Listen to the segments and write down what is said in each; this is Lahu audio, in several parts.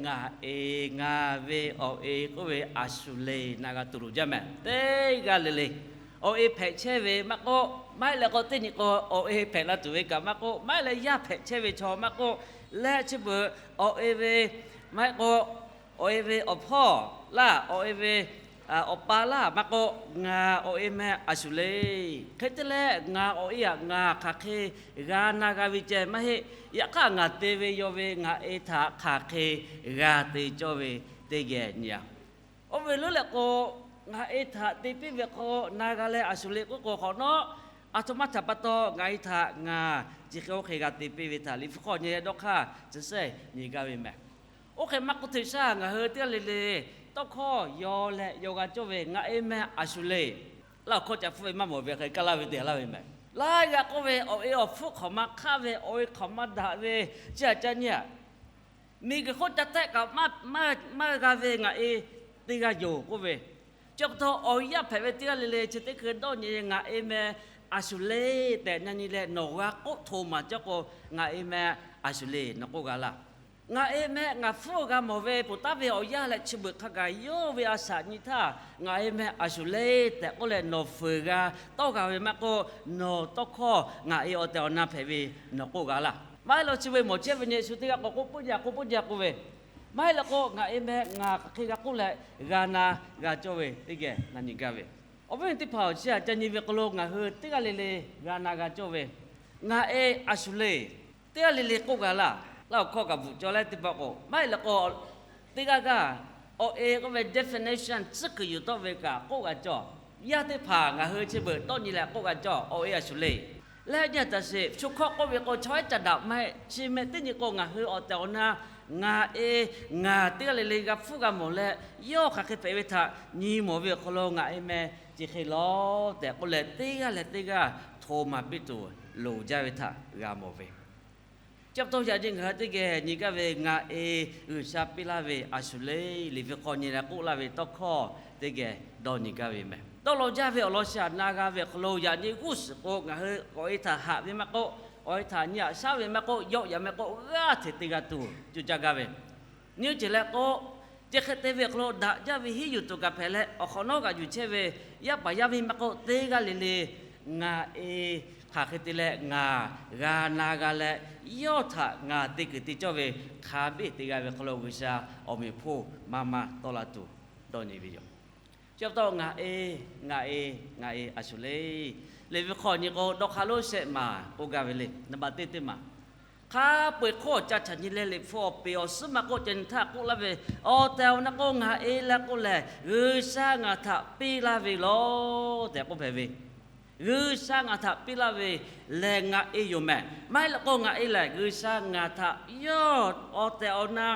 ngaˬ e, ngaˬ ve awˬ e k'oˆ ve a shu le na g'a tuˬ loˍ jaˇ mehˍ. Teˇ g'aˇ le le awˬ e hpehꞈ chehˇ ve maˇ k'oˆ, maˇ heˆ leh k'o teˇ nyi k'o awˬ e hpehꞈ la tuˬ ve kaꞈ maˇ k'oˆ, maˇ heˆ leh yaˇ hpehꞈ chehˇ ve chaw maˇ k'oˆ, leh chi beuꞈ awˬ e ve, maˇ heˆ k'o awˬ e ve awˬ hpawˇ laˇ, awˬ e ve awˬ pa laˇ maˇ k'oˆ, ngaˬ awˬ e meh a shu le. Hk'e te leh ngaˬ awˬ e aꞈ ngaˬ hk'aˬ hk'e g'a na g'a ve ceh maˇ heˆ. Yaꞈ hk'aˇ ngaˬ te ve yaw ve ngaˬ e htaꞈ hk'aˬ hk'e g'a te cawˇ ve teˇ geh nyi a. Oˇ ve leuˉ leh k'o, ngaˬ e htaꞈ te piˇ ve hk'aw na g'a leh a shu le k'oˆ k'o hk'awꞈ nawˉ, aˬ htoꞈ ma htaꞈ pa taw ngaˬ e htaꞈ ngaˬ chi hk'e oˇ hk'e g'a te piˇ ve htaꞈ Liꞈ hpu hk'aw nyi leh dawˇ hk'aˇ chi sehˉ nyi gaˇ ve mehˍ. Oˇ hk'e maˇ k'oˆ hteꞈ shaˉ ngaˬ hui teˇ g'aˇ le le tawˇ hkawˇ yaw leh yaw g'a cawˇ ve ngaˬ e meh a shu le. Laˇ awˬ hkawˇ ca hpfuhˆ ve maˇ mawˬ ve hk'e kaˇ laˇ ve te laˇ ve mehˍ. Laiˉ g'aˇ k'oˆ ve awˬ e awˬ hpfuhˇ hk'awꞈ ma hk'aˆ ve, awˬ e hk'awꞈ ma daꞈ ve, chi aꞈ ca nyi a. Miˬguiˬ hk'oˆ ca tehˆ kaꞈ maˇ g'a ve ngaˬ e teˇ g'aˇ yoˬ k'oˆ ve, chi pa taw awˬ yanˇ hpehꞈ ve teˇ g'aˇ le le chi teˇ hkui dawˇ nyi ngaˬ e meh a shu le tehꞈ na nyi leh nawˬ g'a k'oˆ hto maˍ cawˇ k'o, ngaˬ e meh a shu le nawˬ k'oˆ g'a laˇ. Ngaˬ e meh ngaˬ hpfuhˇ g'a mawˬ ve poˬ taˉ ve awˬ yanˇ leh chi beuꞈ hk'a gaˬ yawˇ ve a shaꞈ nyi htaˇ, ngaˬ e meh a shu le tehꞈ k'oˆ leh nawˬ fuiˍ g'a tawˇ g'a ve maˇ k'oˆ, nawˬ tawˇ hkawˇ ngaˬ e awˬ tehˬ awˬ na hpehꞈ ve nawˬ k'oˆ g'a laˇ. Maˇ heˆ leh chi ve mawˬ chehˇ ve nyi shu teˇ g'aˇ k'o k'oˆ puiˉ jaˇ k'oˆ puiˉ jaˇ k'oˆ ve, maˇ heˆ leh k'o ngaˬ e meh ngaˬ hk'aˬ hk'e g'a k'oˆ leh g'a na g'a cawˇ ve teˇ geh na nyi gaˇ ve. Awˬ viˉ awˬ nyi teˇ hpaˍ-oˬ, chi aꞈ ca nyi ve hk'aw lo ngaˬ hui teˇ g'aˇ le le g'a na g'a cawˇ ve, ngaˬ e a shu le teˇ g'aˇ le le k'oˆ g'a laˇ. Laˇ awˬ hkawˇ kaꞈ bvuhꞈ cawˇ leh teˇ pawˆ k'o, maˇ heˆ leh k'o teˇ g'aˇ g'aˇ awˬ e k'oˆ ve definition tcuhˉ kuiˬ yuˬ tawˆ ve kaꞈ k'oˆ g'a cawˇ. Yaˇ teˇ hpaˍ ngaˬ hui chi beuꞈ dawˇ nyi leh k'oˆ g'a cawˇ, awˬ e a shu le. Leh nyi a taˍ sheˍ, shu hkawˇ k'oˆ ve k'o chaw ehˉ ca daꞈ maˇ heˆ. Chi meh teˇ nyi k'o ngaˬ hui awˬ tehˬ awˬ na ngaˬ e, ngaˬ teˇ g'aˇ le le g'a hpfuhˇ g'a mawˬ leh, yawˇ hk'aˬ hk'e hpehꞈ ve htaꞈ nyi mawˬ ve awˬ hk'aw lo ngaˬ e meh chi hk'e lawˬ tehꞈ k'oˆ leh teˇ g'aˇ leh teˇ g'aˇ hto maˍ piˇ tuˬ loˍ jaˇ ve htaꞈ g'a mawˬ ve. Chi pa taw yaꞈ nyi ngaˬ hui teˇ geh nyi gaˇ ve ngaˬ e G'uiˬsha piˇ laˇ ve a shu le, Liꞈ hpu hk'aw nyi leh k'oˆ laˇ ve tawˇ hkawˇ teˇ geh dawˇ nyi gaˇ ve meh. Dawˇ law jaˇ ve awˬ lawn shaˍ na g'a ve awˬ hk'aw lo yaꞈ nyi g'uˇ suhˍ k'o ngaˬ hui awˬ e htaꞈ haꞈ ve maˇ k'oˆ, awˬ e htaꞈ nyi haꞈ shaˉ ve maˇ k'oˆ, yawˆ yaꞈ maˇ k'oˆ, g'aˇ hteꞈ te g'a tuˬ cuˇ caˇ gaˇ ve nyi ceˬ leh k'o, chi hk'e te ve awˬ hk'aw lo daꞈ jaˇ ve hiˉ yuˬ tuˬ kaꞈ hpehꞈ leh awˬ hk'awꞈ nawˉ g'aꞈ yuˬ chehˇ ve yaˇ paˍ yaˇ miˇ maˇ k'oˆ teˇ g'aˇ le le ngaˬ e hk'aˬ hk'e te leh ngaˬ g'a na g'a leh, yawˇ htaꞈ ngaˬ te kuiˬ te cawˇ ve hk'a biˇ te g'a ve hk'aw lo G'uiˬsha awˬ meꞈ hponˇ maˇ maˇ tawˆ la tuˬ dawˇ nyi ve yoˬ. Chi pa taw ngaˬ e, ngaˬ e, ngaˬ e a shu le. Liꞈ hpu hk'aw nyi k'o dawˇ hk'aˇ lonˉ shehˆ maˬ k'oˆ gaˇ ve le. Naˍ baꞈ teˇ teˇ maˬ hk'a peu-eˬ hk'oˆ ca caꞈ nyi leh Liꞈ hpu awˬ peˍ awˬ suhˉ maˇ k'oˆ ca nyi htaˇ k'oˆ laˇ ve, awˬ tehˬ awˬ na k'o ngaˬ e leh k'oˆ lehˬ, G'uiˬsha ngaˬ htaꞈ piˇ laˇ ve lawˬ tehꞈ k'oˆ hpehꞈ ve. G'uiˬsha ngaˬ htaꞈ piˇ laˇ ve lehˬ ngaˬ e yoˬ mehˍ. Maˇ heˆ leh k'o ngaˬ e lehˬ G'uiˬsha ngaˬ htaꞈ yawˇ awˬ tehˬ awˬ na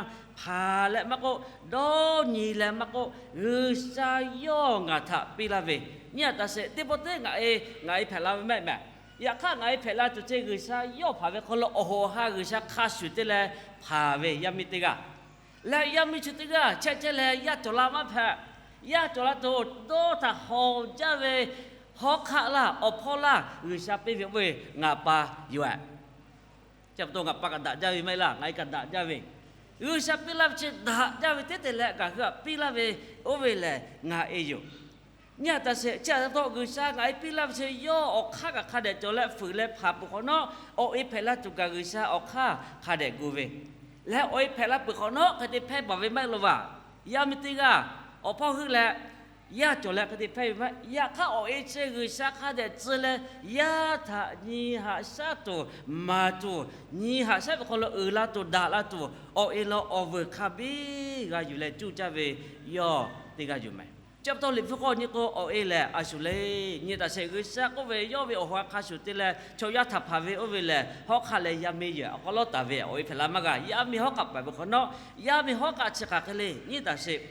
hpanˍ leh maˇ k'oˆ, dawˇ nyi leh maˇ k'oˆ, G'uiˬsha yawˇ ngaˬ htaꞈ piˇ laˇ ve. Nyi a taˍ sheˍ, teˇ pawˆ teˇ ngaˬ e, ngaˬ e hpehꞈ la ve maˇ heˆ mehˍ. Yaꞈ hk'aˇ ngaˬ e hpehꞈ la tuˬ ceh G'uiˬsha yawˇ hpanˍ ve hk'aw lo awˬ hoꞈ awˬ ha G'uiˬsha hk'a shuˍ te leh hpanˍ ve yaˇ miˇ teˇ g'aˇ leh yaˇ miˇ chi teˇ g'aˇ chehˇ chehˇ leh yaˇ cawˬ la maˇ hpehꞈ. Yaˇ cawˬ la tuˬ dawˇ htaꞈ hawˍ jaˇ ve hawˉ hk'aˆ laˇ, awˬ hpawˇ laˇ G'uiˬsha piˇ ve k'oˆ ve ngaˬ pa yoˬ ehˍ. Chi pa taw ngaˬ pa kaꞈ daꞈ jaˇ ve maˇ heˆ laˇ, ngaˬ e kaꞈ daꞈ jaˇ ve. G'uiˬsha piˇ laˇ ve chi daꞈ jaˇ ve teˇ te leh ngaˬ hui htaꞈ piˇ laˇ ve oˇ ve lehˬ ngaˬ e yoˬ. Nyi a taˍ sheˍ, chi a taꞈ taw G'uiˬsha ngaˬ e piˇ laˇ ve chi yawˇ awˬ hk'aˇ kaꞈ hk'a dehꞈ cawˬ leh fuiˍ leh hpanˍ peuˬ hk'awꞈ nawˉ, awˬ e hpehꞈ la tuˬ kaꞈ G'uiˬsha awˬ hk'aˇ hk'a dehꞈ gu ve leh awˬ e hpehꞈ la peuˬ hk'awꞈ nawˉ hk'e te hpehˇ baˬ ve maˇ heˆ law vaˬ. Yaˇ miˇ teˇ g'aˇ awˬ hpawˇ heuˆ leh yaˇ cawˬ leh hk'e te hpehˇ ve maˇ heˆ. Yaꞈ hk'aˇ awˬ e chi G'uiˬsha hk'a dehꞈ tcuh leh yaˇ htaꞈ nyi haꞈ shaˉ tuˬ, maˍ tuˬ, nyi haꞈ shaˉ ve hk'aw lo uiˍ la tuˬ, daꞈ la tuˬ, awˬ e law awˬ vuiˬ hk'a biˇ g'a yuˬ leh cuˇ caˇ ve yawˇ teˇ g'aˇ yoˬ mehˍ. Chi pa taw Liꞈ hpu hk'aw nyi k'o awˬ e lehˬ a shu le. Nyi taˍ sheˍ, G'uiˬsha k'oˆ ve yawˇ ve awˬ ha hk'a shuˍ te leh chaw yaˇ htaꞈ hpanˍ ve oˇ ve lehˬ hawˉ hk'aˆ leh yaˇ miˇ yehˬ awˬ hk'aw lo taˍ ve awˬ e hpehꞈ la maˇ g'a. Yaˇ miˇ hawˉ hk'aˆ pehꞈ ve hk'awꞈ nawˉ, yaˇ miˇ hawˉ hk'aˆ chi hk'aˬ hk'e le nyi taˍ sheˍ.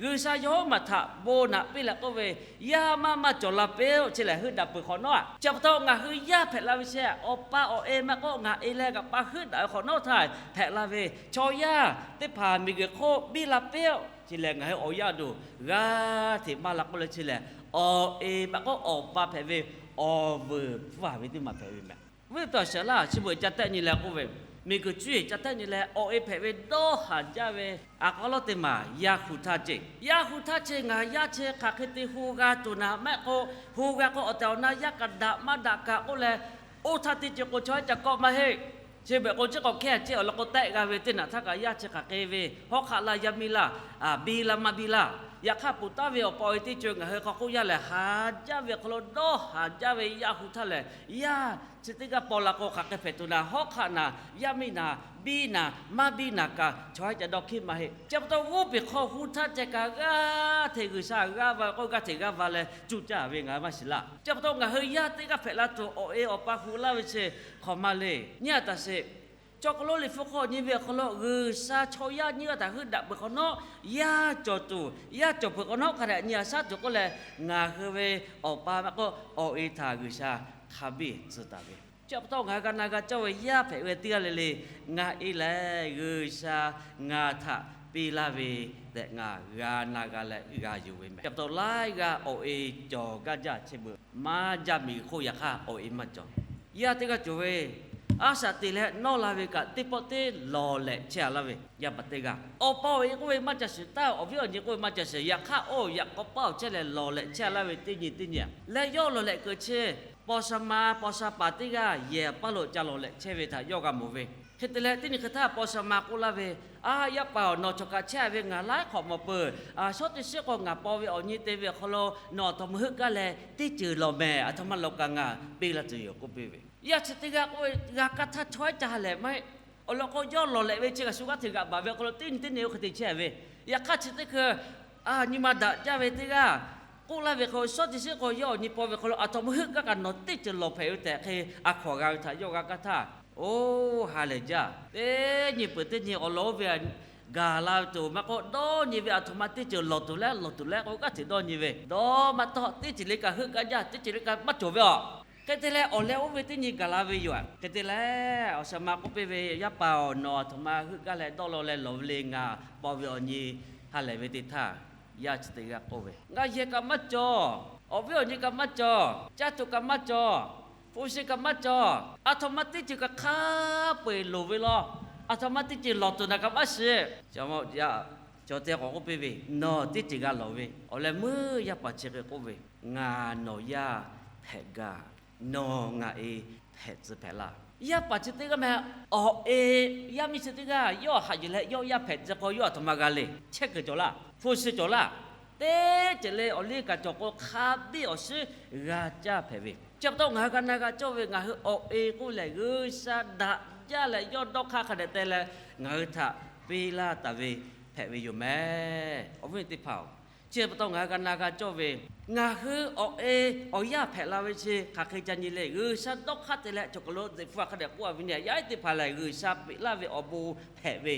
G'uiˬsha yawˇ maˬ htaꞈ bon naꞈ piˇ leh k'oˆ ve, yaˇ maˇ maˇ cawˬ la piˇ-oˆ, chi lehˬ heuˆ daꞈ peuˬ hk'awꞈ nawˉ a. Chi pa taw ngaˬ hui yaˇ hpehꞈ la ve shehˍ, awˬ pa awˬ e maˇ k'oˆ ngaˬ e leh kaꞈ pa heuˆ daꞈ ve hk'awꞈ nawˉ htaˇ hpehꞈ la ve chaw yaˇ teˇ hpaˍ miˬguiˬ hk'oˆ biˇ la piˇ-oˆ. Chi lehˬ ngaˬ hui awˬ yaˇ duˬ g'aˇ hteꞈ maˇ la k'oˆ leh chi lehˬ, awˬ e maˇ k'oˆ awˬ pa hpehꞈ ve awˬ vuiˬ pfuhˇ ve teˇ maˬ hpehꞈ ve mehˍ. Viˉ pa shaˍ laˇ chi beuꞈ ca tehˆ nyi leh k'oˆ ve, Miˬguiˬ cuˇ yiˍ ca tehˉ nyi leh awˬ e hpehꞈ ve dawˇ haˍ jaˇ ve a k'aw lawˉ teˇ maˬ yaˇ hu htaˇ ceˇ. Yaˇ hu htaˇ chi ngaˬ yaˇ chi hk'aˬ hk'e te hu g'a tuˬ naˍ mehˆ k'o, hu g'a k'o awˬ tehˬ awˬ na yaˇ kaꞈ daꞈ maˇ daꞈ kaꞈ k'oˆ leh, oˇ htaˇ teˇ ceuˬ k'o chaw haiˉ ca kawˆ maˇ heˆ. Chi beuꞈ k'o chi k'awꞈ hkehˇ ceˇ awˬ lawn k'o tehˆ g'a ve teˇ naꞈ htaˇ kaꞈ yaˇ chi hk'aˬ hk'e ve hawˉ hk'aˆ laˇ yaˇ miˇ laˇ, biˇ laˇ maˇ biˇ laˇ. Yaꞈ hk'aˇ ponˬ taˍ ve awˬ pa awˬ e teˇ ceuˬ ngaˬ hui hk'aw k'oˆ yaˇ lehˬ haˍ jaˇ ve hk'aw lo dawˇ haˍ jaˇ ve yaˇ hu htaˇ lehˬ, yaˇ chi teˇ g'aˇ paw la k'o hk'aˬ hk'e hpehꞈ tuˬ naˍ, hawˉ hk'aˆ naˍ, yaˇ miˇ naˍ, biˇ naˍ, maˇ biˇ naˍ kaꞈ chaw haiˉ ca dawˇ hkiˉ maˇ heˆ. Chi pa taw g'oˇ peˬ hk'aw hu htaˇ ceh kaꞈ g'aˇ hteꞈ G'uiˬsha g'aˇ va k'oˆ g'aˇ hteꞈ g'aˇ va leh cuˇ caˇ ve ngaˬ hui maˇ shiˍ laˇ. Chi pa taw ngaˬ hui yaˇ teˇ g'aˇ hpehꞈ la tuˬ awˬ e awˬ pa hu laˇ ve chi hk'aˬ ma le. Nyi a taˍ sheˍ. Chaw hk'aw lo Liꞈ hpu hk'aw nyi ve awˬ hk'aw lo G'uiˬsha chaw yaˇ nyiˇ g'aˇ htaꞈ heuˆ daꞈ peuˬ hk'awꞈ nawˉ, yaˇ cawˬ tuˬ, yaˇ cawˬ peuˬ hk'awꞈ nawˉ hk'a dehꞈ nyi a shaˉ tuˬ k'oˆ leh, ngaˬ hui ve awˬ pa mehˆ k'o awˬ e htaꞈ G'uiˬsha hk'a biˇ tcuh taˍ ve. Chi pa taw ngaˬ hui g'a na g'a cawˇ ve yaˇ hpehꞈ ve teˇ g'aˇ le le, ngaˬ e lehˬ G'uiˬsha ngaˬ htaꞈ piˇ laˇ ve tehꞈ ngaˬ g'a na g'a leh g'a yuˬ ve mehˍ. Chi pa taw laiˉ g'aˇ awˬ e cawˬ gaˇ jaˇ chehˇ beuꞈ maˇ jaˇ miˬguiˬ hk'oˆ yaꞈ hk'aˇ awˬ e maˇ cawˬ. Yaˇ teˇ g'aˇ cawˬ ve, a shaꞈ teꞈ leh nawˇ la ve kaꞈ teˇ pawˆ teˇ lawˬ lehꞈ chehˇ a laˇ ve. Yaˇ paˍ teˇ g'aˇ awˬ pa awˬ e k'oˆ ve maˇ ca shiˍ taˇ, awˬ viˉ awˬ nyi k'oˆ ve maˇ ca shiˍ. Yaꞈ hk'aˇ oˇ yaꞈ k'aw paˉ awˬ chehˇ leh lawˬ lehꞈ chehˇ a laˇ ve teˇ nyi teˇ nyi a leh yawˇ lawˬ lehꞈ keu chi paw sha ma paw sha paˍ teˇ g'aˇ yehˬ paˇ lo ca lawˬ lehꞈ chehˇ ve htaꞈ yawˇ g'a mawˬ ve. Hk'e te leh teˇ nyi hk'e htaˇ paw sha ma k'oˆ laˇ ve, A yaˇ paˍ-oˬ, nawˬ chawˬ kaꞈ chehˇ a ve ngaˬ laiˉ hk'awꞈ mawˬ peuˬ. Shawˉ teˇ shiˉ k'o ngaˬ paw ve awˬ nyi te ve awˬ hk'aw lo nawˬ aˬ htoꞈ ma heuˆ gaˇ leh teˇ ceuˬ lawˬ mehˍ. Aˬ htoꞈ ma lawˬ kaꞈ ngaˬ piˇ laˇ tuˬ yoˬ k'oˆ piˇ ve. Yaˇ chi teˇ g'aˇ k'oˆ ve, G'a kaˇ htaˇ chaw haiˉ ca ha lehˬ maˇ heˆ. Awˬ lawn k'o yawˇ lawˬ lehꞈ ve chi kaꞈ shu g'aˇ hteꞈ g'aꞈ baˬ ve awˬ hk'aw lo teˇ nyi teˇ nyi oˇ hk'e te chehˇ ve. Yaꞈ hk'aˇ chi teˇ hkui nyi ma daꞈ jaˇ ve teˇ g'aˇ k'oˆ laˇ ve hk'aw lo, shawˉ teˇ shiˉ k'o yawˇ awˬ nyi paw ve hk'aw lo aˬ htoꞈ ma heuˆ gaˇ kaꞈ nawˬ teˇ ceuˬ lawˬ hpehꞈ ve tehꞈ hk'e a hkawnˍ g'a ve htaꞈ yawˇ g'a kaˇ htaˇ, Oˇ, ha lehˬ jaˇ. Teˇ nyi peuˬ teˇ nyi awˬ lawn oˇ ve gaˬ la ve tuˬ maˇ k'oˆ, dawˇ nyi ve aˬ htoꞈ ma teˇ ceuˬ lawˬ tuˬ leh lawˬ tuˬ leh k'o g'aˇ hteꞈ dawˇ nyi ve. Dawˇ maˇ tawˆ, teˇ ceuˬ le kaꞈ heuˆ gaˇ jaˇ, teˇ ceuˬ le kaꞈ maˇ cawˬ ve aˬ. Hk'e te leh awˬ leh oˇ ve teˇ nyi gaˬ la ve yoˬ. Hk'e te leh awˬ sha ma k'oˆ piˇ ve, Yaˇ paˍ-oˬ, nawˬ aˬ htoꞈ ma heuˆ gaˇ leh dawˇ law leh lawˬ ve le. Ngaˬ paw ve awˬ nyi ha lehˬ ve teˇ htaˇ, yaˇ chi teˇ g'aˇ k'oˆ ve, Ngaˬ yehˬ kaꞈ maˇ cawˬ, awˬ viˉ awˬ nyi kaꞈ maˇ cawˬ, caˇ tuˬ kaꞈ maˇ cawˬ, hpu shi kaꞈ maˇ cawˬ. Aˬ htoꞈ ma teˇ ceuˬ kaꞈ hk'a peu-eˬ loˍ ve law. Aˬ htoꞈ ma teˇ ceuˬ lawˬ tuˬ naˍ kaꞈ maˇ shiˍ. Cawˬ te k'awꞈ k'oˆ piˇ ve, Nawˬ teˇ ceuˬ g'a lawˬ ve. Awˬ leh meuˇ yaˇ paˍ chi hk'e k'oˆ ve, Ngaˬ nawˬ yaˇ hpehꞈ gaˇ. Nawˬ ngaˬ e hpehꞈ tcuh hpehꞈ laˇ. Yaˇ paˍ chi teˇ g'aˇ meh, awˬ e yaˇ miˇ chi teˇ g'aˇ yawˇ haꞈ yuˬ leh yawˇ yaˇ hpehꞈ tcuh k'o yawˇ aˬ htoꞈ ma g'a le. Chehˇ kuiˬ cawˬ laˇ, hpu shi cawˬ laˇ, teˇ ceuˬ le awˬ liˇ kaꞈ cawˬ k'o hk'a biˇ awˬ shiˉ g'a caˇ hpehꞈ ve. Chi pa taw ngaˬ hui g'a na g'a cawˇ ve ngaˬ hui awˬ e k'oˆ lehˬ G'uiˬsha daꞈ jaˇ leh yawˇ dawˇ hk'aˇ hk'a dehꞈ te leh ngaˬ hui htaꞈ piˇ laˇ taˍ ve hpehꞈ ve yoˬ mehˍ. Awˬ viˉ teˇ hpaˍ-oˬ, chi pa taw ngaˬ hui g'a na g'a cawˇ ve, ngaˬ hui awˬ e awˬ yaˇ hpehꞈ la ve chi hk'aˬ hk'e ca nyi le. G'uiˬsha dawˇ hk'aˇ te leh cawˬ kaˬ lo Liꞈ hpu hk'a dehꞈ k'oˆ a ve nyi, yaˇ ehˉ teˇ hpaˍ lehˬ G'uiˬsha peꞈ laˇ ve awˬ bon hpehꞈ ve.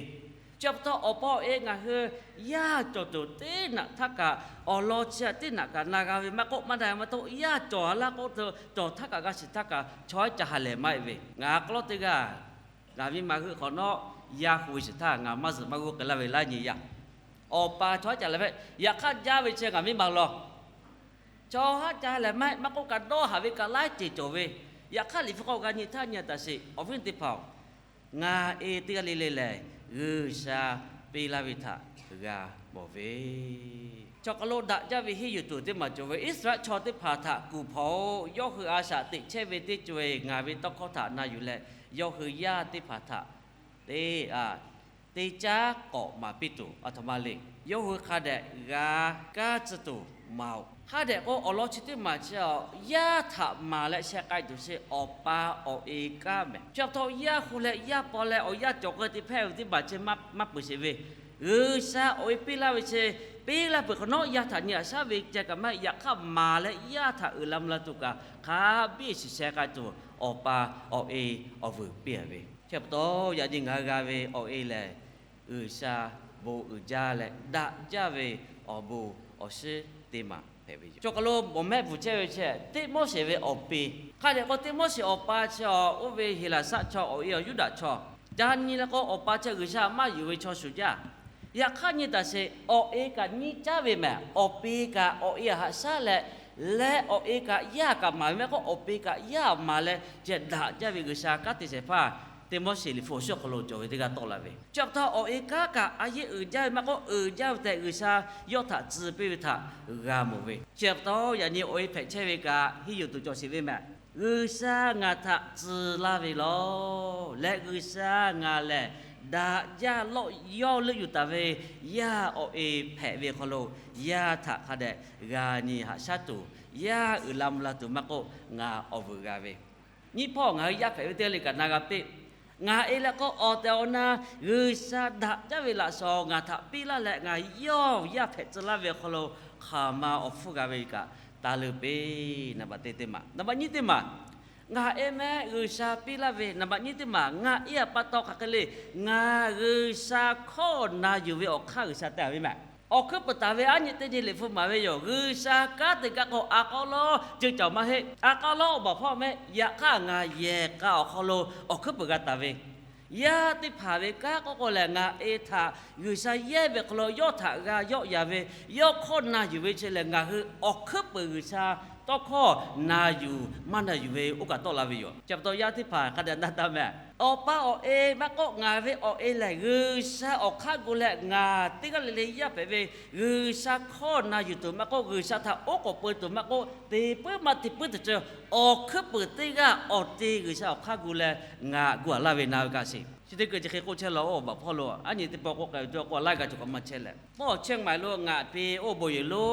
Chi pa taw awˬ pa awˬ e ngaˬ hui yaˇ cawˬ tuˬ teˇ naꞈ htaˇ kaꞈ, awˬ lawn chi teˇ naꞈ kaꞈ na g'a ve maˇ k'oˆ, maˇ na maˇ k'oˆ, yaˇ cawˬ a laˇ k'oˆ tuˬ cawˬ htaˇ kaꞈ g'a shiˍ htaˇ kaꞈ chaw haiˉ ca ha lehˬ maˇ heˆ ve. Ngaˬ k'aw lawˉ teˇ g'aˇ ngaˬ miˇ ma heuˆ hk'awꞈ nawˉ yaˇ hu ve shiˍ htaˇ ngaˬ maˇ zuhꞈ maˇ g'uˇ k'ai laˇ ve laiˉ nyi yaˇ. Awˬ pa chaw haiˉ ca lehˬ ve, yaꞈ hk'aˇ jaˇ ve chi ngaˬ miˇ ma law. Chaw haiˉ ca ha lehˬ maˇ heˆ maˇ k'oˆ kaꞈ dawˇ haˍ ve kaꞈ laiˉ ceuˬ cawˬ ve. Yaꞈ hk'aˇ Liꞈ hpu hk'aw g'a nyi htaˇ nyi a taˍ sheˍ, awˬ viˉ teˇ hpaˍ-oˬ, ngaˬ e teˇ g'aˇ le le lehˬ G'uiˬsha piˇ laˇ ve htaꞈ g'a mawˬ ve. Chaw hk'aw lo daꞈ jaˇ ve henˇ yuˬ tuˬ teˇ maˬ cawˬ ve Iˉsaˍreˍlaˆ chaw teˇ hpaˍ htaꞈ kuˬ hpaw-oˬ, yawˇ hui a shaꞈ teꞈ chehˇ ve teˇ co-e ngaˬ ve tawˇ hkawˇ htaꞈ na yuˬ leh, yawˇ hui yaˇ teˇ hpaˍ htaꞈ te, a, te caˉ k'awꞈ maˍ piˇ tuˬ aˬ htoꞈ ma le. Yawˇ hui hk'a dehꞈ g'a kaˇ tcuh tuˬ maˍ-oˬ. Hk'a dehꞈ k'o awˬ lawn chi teˇ maˬ chi a, yaˇ htaꞈ maˍ leh sheh k'ai tuˬ chi awˬ pa awˬ e kanˉ mehˍ. Chi pa taw yaˇ hu leh yaˇ paw leh awˬ yanˇ cawˬ k'ai te hpehˇ ve teˇ maˬ chi maˇ peuˬ sheˍ ve. G'uiˬsha awˬ e piˇ laˇ ve chi, piˇ laˇ peuˬ hk'awꞈ nawˉ yaˇ htaꞈ nyi aꞈ shaˉ ve ceh kaꞈ maˇ heˆ. Yaꞈ hk'aˇ maˍ leh yaˇ htaꞈ uiˍ la mvuh la tuˬ kaꞈ hk'a biˇ shiˍ sheh k'ai tuˬ awˬ pa awˬ e awˬ vuiˬ piˇ a ve. Chi pa taw yaꞈ nyi ngaˬ hui g'a ve awˬ e lehˬ, G'uiˬsha bon uiˍ jaˇ leh daꞈ jaˇ ve awˬ bon awˬ shiˉ teˇ maˬ hpehꞈ ve yoˬ. Chaw hk'aw lo mawˬ mehˆ bvuhˬ chehˇ ve chi Tiˆmoˉseˍ ve awˬ pi. Hk'a dehꞈ k'o Tiˆmoˉseˍ awˬ pa chi a, oˇ ve Heˍlaˍsaˆ chaw, awˬ e a Yuˇdaꞈ chaw. Ca nyi leh k'o awˬ pa chi G'uiˬsha maˇ yuˬ ve chaw shuˍ jaˇ. Yaꞈ hk'aˇ nyi taˍ sheˍ, awˬ e kaꞈ nyiˇ caˉ ve mehˍ. Awˬ pi kaꞈ awˬ e a haꞈ shaˉ leh, leh awˬ e kaꞈ yaˇ kaꞈ maˍ ve mehˆ k'o, awˬ pi kaꞈ yaˇ maˍ leh ceh daꞈ jaˇ ve G'uiˬsha kanˉ te shehˍ hpaˇ Teˇ Moˉseˍ liꞈ hpu awˬ shuˉ awˬ hk'aw lo cawˬ ve teˇ g'aˇ tawˆ la ve. Chi pa taw awˬ e kanˉ kaꞈ a yehˉ uiˍ jaˇ ve maˇ k'oˆ, uiˍ jaˇ ve tehꞈ G'uiˬsha yawˇ htaꞈ tcuh piˇ ve htaꞈ g'a mawˬ ve. Chi pa taw yaꞈ nyi awˬ e hpehꞈ chehˇ ve kaꞈ henˇ yuˬ tuˬ cawˬ sheˍ ve mehˍ. G'uiˬsha ngaˬ htaꞈ tcuh laˇ ve lawˬ leh, G'uiˬsha ngaˬ lehˬ daꞈ jaˇ lawˆ yawˇ leuˆ yuˬ taˍ ve yaˇ awˬ e hpehꞈ ve hk'aw lo, yaˇ htaꞈ hk'a dehꞈ g'a nyi haꞈ shaˉ tuˬ, yaˇ uiˍ la mvuh la tuˬ maˇ k'oˆ, ngaˬ awˬ vuiˬ g'a ve. Nyiˇ hpawˇ ngaˬ hui yaˇ hpehꞈ ve teˇ g'aˇ le kaꞈ na g'a piˇ. Ngaˬ e leh k'o awˬ tehˬ awˬ na G'uiˬsha daꞈ jaˇ ve laꞈ shawnˍ ngaˬ htaꞈ piˇ laˇ leh, ngaˬ yawˇ yaˇ hpehꞈ tcuh laˇ ve awˬ hk'aw lo hk'aˬ ma awˬ hpfuhˇ g'a ve kaꞈ taˇ leuˆ piˇ. Naˍ baꞈ teˇ teˇ maˬ, naˍ baꞈ nyiˇ teˇ maˬ, ngaˬ e mehˆ G'uiˬsha piˇ laˇ ve. Naˍ baꞈ nyiˇ teˇ maˬ, ngaˬ e a pa taw hk'aˬ hk'e le, ngaˬ G'uiˬsha hkawˇ na yuˬ ve awˬ hk'aˇ G'uiˬsha te a ve mehˍ. Awˬ hkuiˉ puiˍ taˍ ve aˉ nyi teˇ nyi liꞈ hpu maˍ ve yoˬ. G'uiˬsha kanˉ te gaˇ k'o, a k'aw lawˉ ceuˬ caˬ maˇ heˆ. A k'aw lawˉ awˬ baˬ hpawˇ mehˆ, yaꞈ hk'aˇ ngaˬ yehˬ k'a awˬ hk'aw lo awˬ hkuiˉ puiˍ g'a taˍ ve. Yaˇ teˇ hpaˍ ve kanˉ k'oˆ k'o lehˬ, ngaˬ e htaꞈ G'uiˬsha yehˇ ve hk'aw lo yawˇ htaꞈ g'a yawˆ yan ve, yawˇ hkawˇ na yuˬ ve chi lehˬ, ngaˬ hui awˬ hkuiˉ puiˍ G'uiˬsha tawˇ hkawˇ na yuˬ maˇ na yuˬ ve oˇ kaꞈ tawˆ la ve yoˬ. Chi pa taw yaˇ teˇ hpaˍ hk'a dehꞈ na taˇ mehˍ. Awˬ pa awˬ e maˇ k'oˆ, ngaˬ ve awˬ e lehˬ G'uiˬsha awˬ hk'aˇ gu leh ngaˬ teˇ g'aˇ le le yaˇ hpehꞈ ve, G'uiˬsha hkawˇ na yuˬ tuˬ maˇ k'oˆ, G'uiˬsha htaꞈ oˉ k'oˍ peu tuˬ maˇ k'oˆ, teˇ puiˉ maˇ teˇ puiˉ teˇ ceuˬ awˬ hkuiˉ puiˍ teˇ g'aˇ awˬ te G'uiˬsha awˬ hk'aˇ gu leh ngaˬ gu a laˇ ve na ve kaꞈ sheˍ. Chi teˇ keu chi hk'e k'oˆ chehˇ law, oˇ awˬ baˬ hpawˇ lo aˉ nyi teˇ pawˆ k'oˆ k'ai ve teˇ pawˆ k'o laiˉ g'aˇ cawˬ k'aꞈ maˇ chehˇ leh, pawˇ Chiang Mai lo ngaˬ pe oˇ bon yehˬ lo